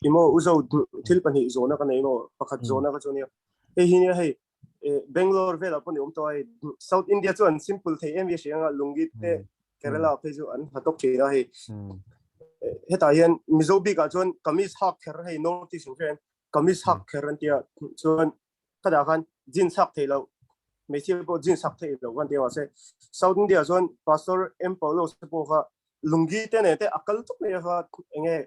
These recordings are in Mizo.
Imo uzo thil pahnih zawhna ka nei maw pakhat zawhna ka chu nia hei hi nia hei Bangalore velah pawh ni awm tawh a hei South India chu an simple thei em em hria anga lungi te Kerala phei chu an ha tawk thin a hei hetah hian Mizo bikah chuan kamis hak kher hei North East ang hian kamis hak kher an tia chuan khatah khan jeans hak theih loh hmeichhia pawh jeans hak theih loh kan ti a mahse South India chuan Pastor M Paulo te pawh kha lungi te nen te a kal tawp mai a kha enge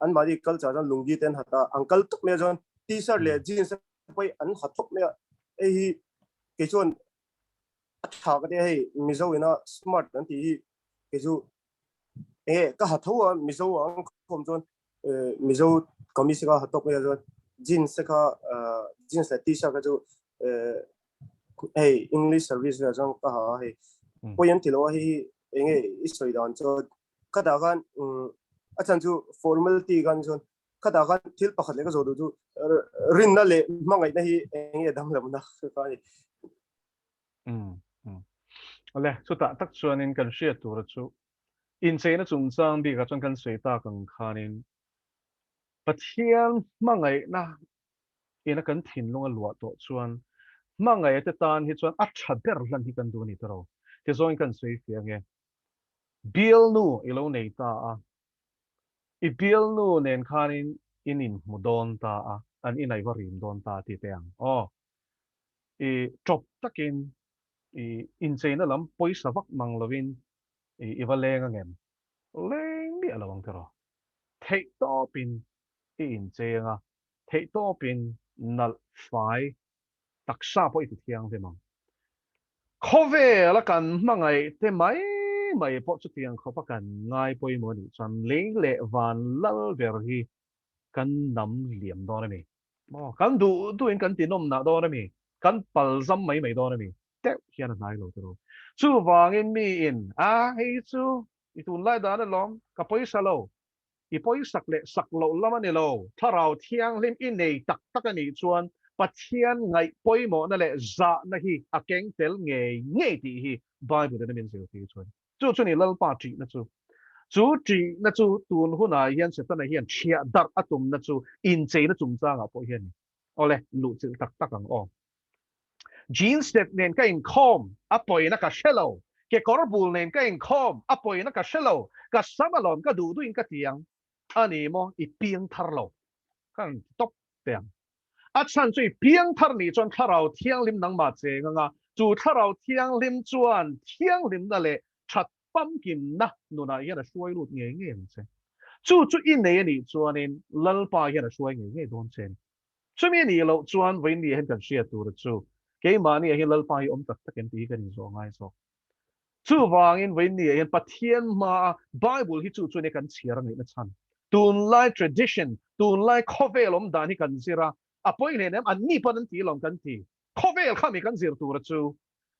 an mahni culture chuan lungi te an hat a an kal tawp mai a chuan t-shirt leh jeans te pawh hi an ha tawp mai a hei hi kei chuan a tha ka tia hei Mizo ina smart kan tih hi kei chu enge ka ha tho a Mizo ang khawm chuan Mizo kamis kha ha tawk mai a chuan jeans te kha jeans leh t-shirt kha chu hei English service velah chuan ka ha a hei pawi an ti lo a hei hi enge i sawi dan chuan khatah khan a chhan chu formality khan chuan khatah khan thil pakhat leh ka zawh duh chu rinna leh hmangaihna hi enge danglamna kha a ni. Awle, chutah tak chuanin kan hriat tura chu Incheina chungchang bikah chuan kan sawi tak ang khanin Pathian hmangaihna ina kan thinlung a luah tawh chuan hmangaih te tan hi chuan a tha ber hlan hi kan duh a ni tawh lo. Tizawngin kan sawi fiah ange. Bialnu i lo nei ta a, i bialnu nen khanin in inhmu dawn ta a, an inai va rim dawn ta tih teh ang aw. I tawp takin i incheina lam pawisa vak mang lovin I va leng angem? Leng miah lo ang tiraw? Theih tawpin i incheng a, theih tawpin nalh fai taksa pawh i ti thianghlim ang. Khawvela kan hmangaih te mai mai pawh chutiang khawpa kan ngai pawimawh a nih chuan lei leh van lal ber hi kan nam liam dawn a ni. Maw? Kan duh duhin kan tinawmnah dawn a mi? Kan palzam mai mai dawn a mi? Deuh hian a hnai lo tiraw. Chuvangin miin, A, hei hi chu i tunlai dan alawm, ka pawisa lo. I pawisak leh sak loh lam a ni lo. Thlarau Thianghlim i nei tak tak a nih chuan Pathian ngaih pawimawhna leh zahna hi a keng tel ngei ngei tih hi Bible in a min zirtir chuan. Chu chu ni Lalpa ṭihna chu. Chu ṭihna chu tun hunah hian Setana hian chhiah darh a tumna chu incheina chungchangah pawh hian ni. Awle, luhchilh tak tak ang aw. Jeans step nen ka inkhawm a pawina ka hre lo, kekawr bul nen ka inkhawm a pawina ka hre lo, ka sam alawm ka duh duhin ka ti ang a ni maw, i piang thar lo ka rawn ti tawp teh ang. A chhan chu i piang thar nih chuan Thlarau Thianghlim nangmah cheng anga chu Thlarau Thianghlim chuan thianghlimna leh that famkimna nunah hian a hruai lut ngei ngei ang che. Chu chu i nei a nih chuanin Lalpa hian a hruai ngei ngei dawn che a ni. Chumi a nih loh chuan vawiin ni ah hian kan hriat tur chu keimahni ah hian Lalpa hi awm tak tak em tih hi kan inzawh ngai zawk. Chuvangin vawiin ni ah hian Pathian hmaa Bible hi chu chu nia kan chhiar a ngaihna chhan. Tunlai tradition, tunlai khawvel awm dan hi kan zir a, a pawi hlen em? Anni pawn an ti lawm kan ti. Khawvel kha mi kan zir tur a chu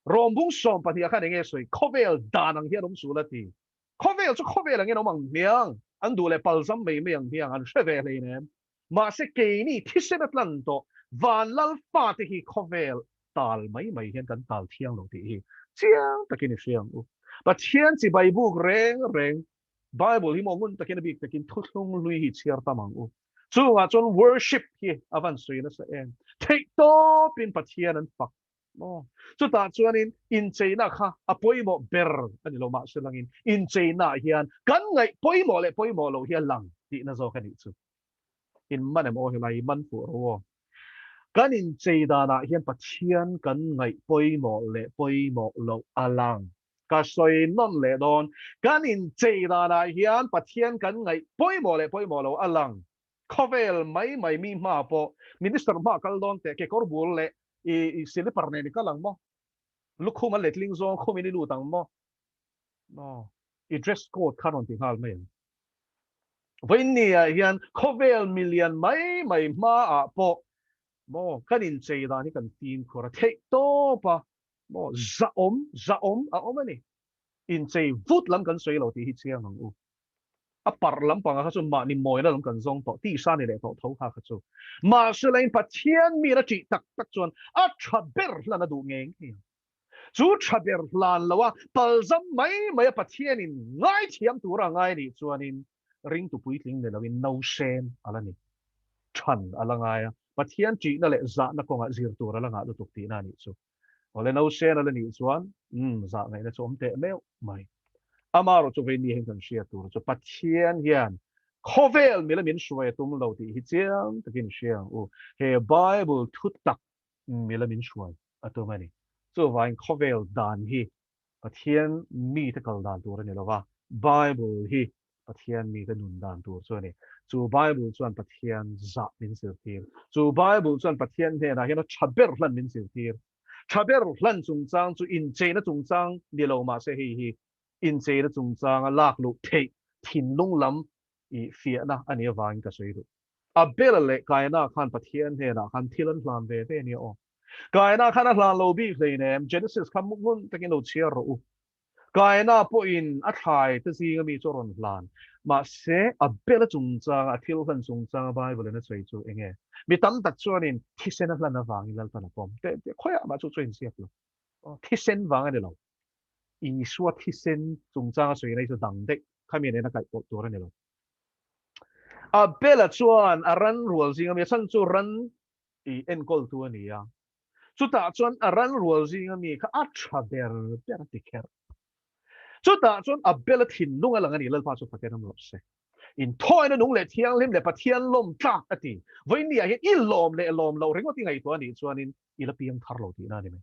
Rawmbung 12 ah khan enge sawi? Khawvel dan ang hian awm sul a ti. Khawvel chu khawvel angin awm ang hmiang, an duh leh palzam mai mai ang hmiang, an hre ve hleinem. Mahse keini thisen a tlan tawh Vanlal fate hi khawvel tal mai mai hian kan tal thiang lo tih hi chiang takin i hria ang u. Pathian chibai buk reng reng Bible hi maw ngun takin a bik takin thuthlung hlui hi chhiar tam ang u. Chungah chuan worship hi a van sawi nasa em. Theihtawpin Pathian an fak maw. Chutah chuanin incheina kha a pawimawh ber a ni lo mahse langin incheinaah hian kan ngaih pawimawh leh pawimawh loh hi a lang tihna zawk a nih chu. In man em aw helai i man fuh ro aw. Kan inchei danah hian Pathian kan ngaih pawimawh leh pawimawh loh a lang. Ka sawi nawn leh dawn. Kan inchei danah hian Pathian kan ngaih pawimawh leh pawimawh loh a lang. Khawvel mai mai mi hma pawh Minister hma kal dawn teh kekawr bul leh i silipar nen i kal ang maw? Lukhum a letling zawng khumin i lut ang maw? Maw? I dress code kha rawn ti nghal mai ang. Vawiinni ah hian khawvel milian mai mai hma ah pawh maw kan inchei dan hi kan fimkhur a theih tawp a maw zahawm zahawm a awm a ni. Inchei vut lam kan sawi lo tih hi chiang ang u. A parh lampangah kha chu mahni mawina lam kan zawng tawh, tisa ni leh tawh tho kha kha chu. Mahse lain Pathian mi a ṭih tak tak chuan a ṭha ber hlan a duh ngei ngei ang. Chu ṭha ber hlan lo a, palzam mai mai a Pathianin ngaithiam tura a ngai a nih chuanin. ringtu puitling ni loin nausên a la ni. Chhan a la ngai a, Pathian ṭihna leh zahna kawngah zir tur a la ngah lutuk tihna a nih chu. Awle nausên a la nih chuan, umm, zah ngaihna chu awm teh meuh mai. Amaherawh chu vei ni hian kan hriat tur chu Pathian hian khawvel mila min hruai a tum lo tih hi chiang takin hria ang u. He Bible thu tak mila min hruai a tum a ni. Chuvangin khawvel dan hi Pathian mite kal dan tur a ni lo va, Bible hi Pathian mite nun dan tur chu a ni. Chu Bible chuan Pathian zah min zirtir. Chu Bible chuan Pathian hnenah hian a tha ber hlan min zirtir. Tha ber hlan chungchang chu incheina chungchang ni lo mahse hei hi incheina chungchanga lak luh theih thinlung lam i fiahna a nih avangin ka sawi duh. Abel leh Kaina khan Pathian hnenah khan thil an hlan ve ve nia aw. Kaina khan a hlan lo bik hleinem, Genesis kha ngun takin lo chhiar rawh u. Kaina pawhin a thlai te zinga mi chu a rawn hlan. Mahse, Abel-a chungchanga a thil hlan chungchanga Bible-in a sawi chu eng nge? Mi tam tak chuanin thisen a hlan avangin Lalpan a pawm. Teh teh khawiah mah chu chu a inziak lo. Thisen vang a ni lo. Isua thisen chungchanga sawina hi chu dang daih, khami nena kaih pawh tur a ni lo. Abel-a chuan a ran rual zinga mi, a chhan chu ran i enkawltu a ni a, chutah chuan a ran rual zinga mi kha a tha ber ber a ti kher. Chutah chuan Abel-a thinlung a lang a ni, Lalpa chu fakin awm rawh se. Inthawina nung leh thianghlim leh Pathian lawm tlak a ti. Vawinia hian i lawm leh lawm loh ringawt i ngaihtuah a nih chuanin i la piang thar lo tihna a ni mai.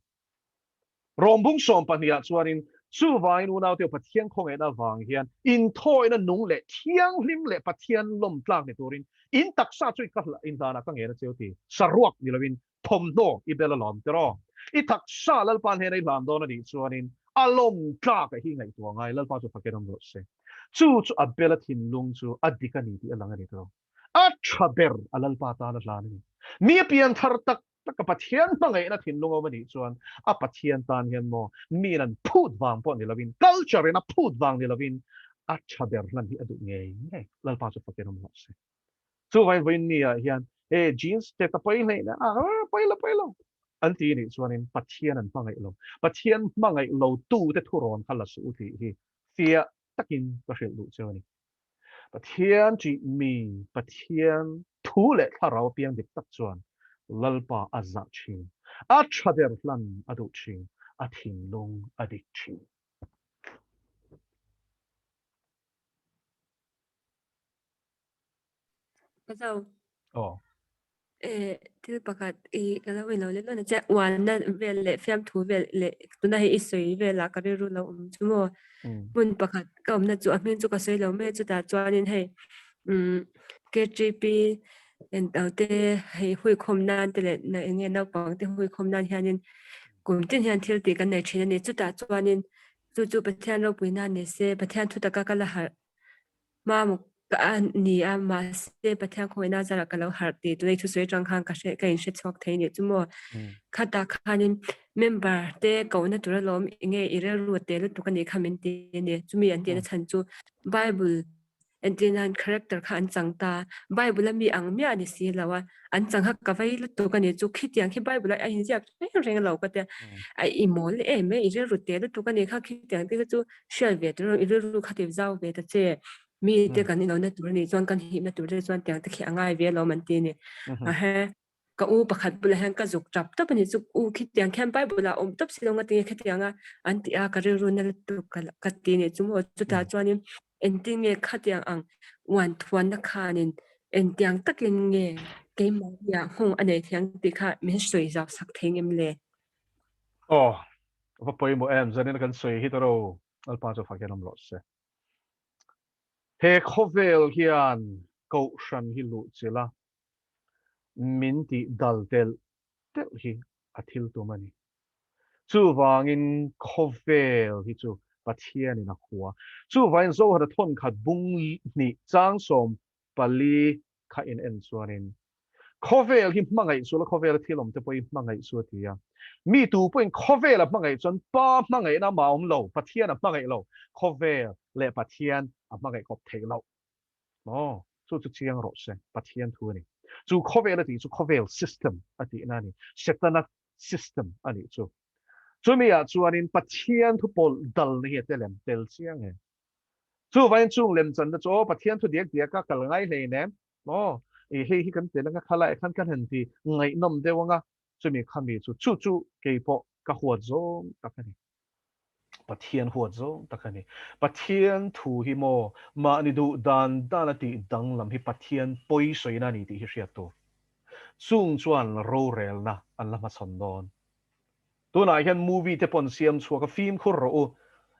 Rawmbung sawm pahniha chuanin, Chuvangin unaute Pathian khawngaihna avang hian inthawina nung leh thianghlim leh Pathian lawm tlak ni turin in taksa chu i ka inhlanah ka ngen a cheu ti. Saruak ni loin thawmhnaw i bel alawm tiraw? I taksa Lalpa hnena i hlan dawn a nih chuanin a lawm tlak a hi ngaihtuah ngai Lalpa chu fakin awm rawh se. Chu chu a bela thinlung chu a dik a ni tih a lang a ni tiraw? A tha ber a Lalpa tan a hlan a ni. Mi a pian thar tak tak a Pathian hmangaihna thinlung awm a nih chuan a Pathian tan hian maw miin an phut vang pawh ni lovin, culture in a phut vang ni lovin a tha ber hlan hi a duh ngei ngei. Lalpa chu fakin awm rawh se. Chuvangin vawiin ni ah hian he jeans te ta pawi hleih na a pawi lo pawi lo an ti nih chuanin Pathian an hmangaih lo. Pathian hmangaih lo tu te thurawn kha la suh u tih hi fiah takin ka hrilh duh cheu a ni. Pathian ṭih mi, Pathian thu leh thlarau piang dik tak chuan Lalpa a zah ṭhin, a ṭha ber hlan a duh ṭhin, a thinlung a dik ṭhin. Pazo. Aw. Eh, thil pakhat i ka lo ilo leh lawna che uanna vel leh fiamthu vel leh tuna hei i sawi vela ka rilru lo awm chu maw. Hmun pakhat ka awmna chu a hming chu ka sawi lo mai chutah chuanin hei um KTP en te hei huikhawm nan te leh na eng nge naupang te huikhawm nan hianin kum tin hian thil tih kan nei thin a ni. Chutah chuanin chu chu Pathian ropui nan ni se Pathian thu taka ka la harh Mamuk ka a ni a, mahse Pathian khawihna zarah ka lo harh tih tunei thusawi atang khan ka hre ka inhre chhuak thei nih chu maw. Khatah khanin member te kohna tur alawm enge i rilru te lutuk a nih kha min ti a ni. Chumi an tihna chhan chu Bible entir nan character kha an chang ta, Bible a mi ang miah a ni si lo a, an chang kha ka vei lutuk a ni chu khitiang khi Bible a inziak reng reng lo ka tia, a i mawl em e i rilru te lutuk a nih kha khitiang te kha chu hriat ve tur i rilru kha ti zau ve ta che mi te kan inawna tur ni chuan kan hipna tur te chuan tiang te khi a ngai ve alawm an ti a ni. A he ka u pakhat bulah hian ka zuk tap tap a ni chu u khi tiang khian Bible ah awm tawp si lo nga tinge khatianga an ti a ka rilru na lutuk ka ka ti a ni chu maw chutah chuanin engtin nge khatiang ang uan thuanna khanin engtiang takin nge keimahni ah nghawng a nei thiang tih kha min sawi zau sak thei ngem le. Aw Va pawimawh em, zanin kan sawi hi tawrh Lalpa chu fak hian awm rawh se. He khawvel hian Kohhran hi luh chilh a, min tih dal telh telh hi a thil tum a ni. Chuvangin khawvel hi chu Pathianin a hua. Chuvangin Zohata thawnkhat bung hnih chang 14 kha in en chuanin khawvel hi hmangaih chu la khawvela thil awm te pawh hi hmangaih chu a ti a. Mi tu pawhin khawvela hmangaih chuan Pa hmangaihna amah a awm lo, Pathian a hmangaih lo, khawvel leh Pathian a hmangaih kawp theih loh. Maw? Chu chu chiang rawh se, Pathian thu a ni. Chu khawvel a tih chu khawvel system a tihna a ni, Setana system a nih chu. Chumi ah chuanin Pathian thu pawlh dalna hi a tel em? Tel chiang em? Chuvangin chung lemchanna chu aw Pathian thu diak diak a kal ngai hleinem maw? I hei hi kan tel anga khalai khan kan han ti ngaihnawm deuh anga chumi khami chu chu chu keipawh ka huat zawng tak a ni. Pathian huat zawng tak a ni. Pathian thu hi maw mahni duh dan dan a tih danglam hi Pathian pawi sawina a ni tih hi hriat tur. Chung chuan rorelna an la hmachhawn dawn. Tunah hian movie te pawh an siam chhuak a, fimkhur rawh u.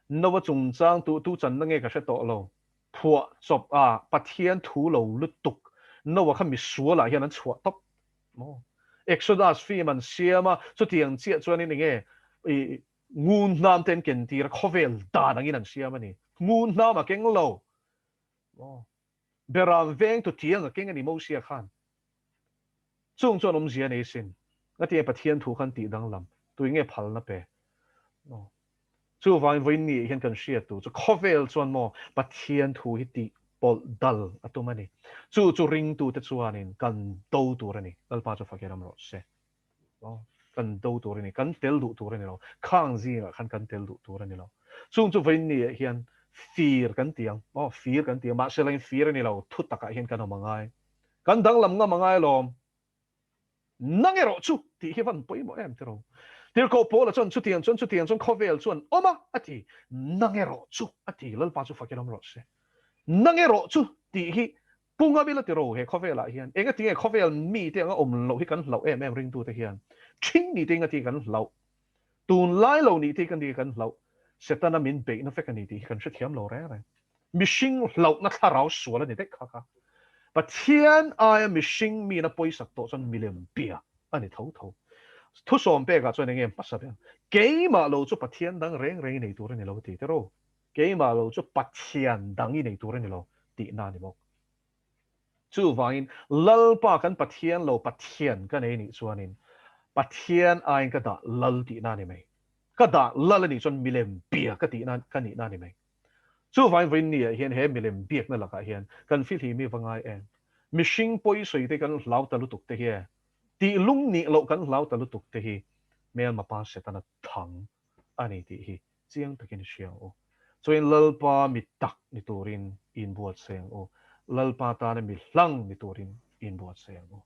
Noah chungchang tu tu channa nge ka hre tawh lo. Phuah chawp a Pathian thu lo lutuk. Noah kha misual ah hian an chhuah tawp maw. Exodus film an siam a, chutiang chiah chuanin enge i ngun hnam te an ken tir a, khawvel dan angin an siam a ni. Ngun hnam a keng lo maw. Beram veng tu tiang a keng a ni Mosia khan. Chung chuan awmzia nei sin. Ngatinge Pathian thu khan tih danglam, tui nge phalna pe? Maw. Chuvangin vawiin ni ah hian kan hriat tur chu khawvel chuan maw Pathian thu hi tih pawlh dal a tum a ni. Chu chu ringtute chuanin kan do tur a ni. Lalpa chu fakir am rawh se. Maw. Kan do tur a ni. Kan tel duh tur a ni lo. Khang zingah khan kan tel duh tur a ni lo. Chung chu vawiin ni ah hian fir kan ti ang. Maw fir kan ti ang. Mahse langin fir a ni lo. Thu takah hian kan awm a ngai. Kan danglam ngam a ngai alawm. Nang erawh chu tih hi van pawimawh em tiraw? Tirhkoh Paula chuan chutiang chuan chutiang chuan khawvel chuan awm a, a ti. Nang erawh chu a ti, Lalpa chu fakin awm rawh se. Nang erawh chu tih hi pu ngam ila tiraw he khawvelah hian enga tinge khawvel mite anga awm loh hi kan hlauh em em ringtute hian ṭhing nite enga tinge kan hlauh tunlai lo nite kan tinge kan hlauh Setana min beihna vek a ni tih hi kan hrethiam lo reng reng. Mihring hlauhna thlarau sual a ni daih kha kha. Pathian aia mihring mina pawisak tawh chuan milem bia a ni tho tho. Thusawm pekah chuan enge hmasa ber? Keimah lo chu Pathian dang reng reng i nei tur a ni lo ti tiraw? Keimah lo chu Pathian dang i nei tur a ni lo tihna a ni bawk. Chuvangin Lalpa kan Pathian lo Pathian ka nei nih chuanin Pathian aiin ka dah lal tihna a ni mai. Ka dah lal a nih chuan milem bia ka tihna ka nihna a ni mai. Chuvangin vawiin ni ah hian he milem biakna lakah hian kan fihlim hi va ngai em? Mihring pawi sawi te kan hlau ta lutuk te hi e, tih lung nih loh kan hlau ta lutuk te hi hmelma pa Setana thang a ni tih hi chiang takin i hria ang u. Chuain Lalpa mi tak ni turin i inbuatsaih ang u. Lalpa tana mi hlang ni turin i inbuatsaih ang u.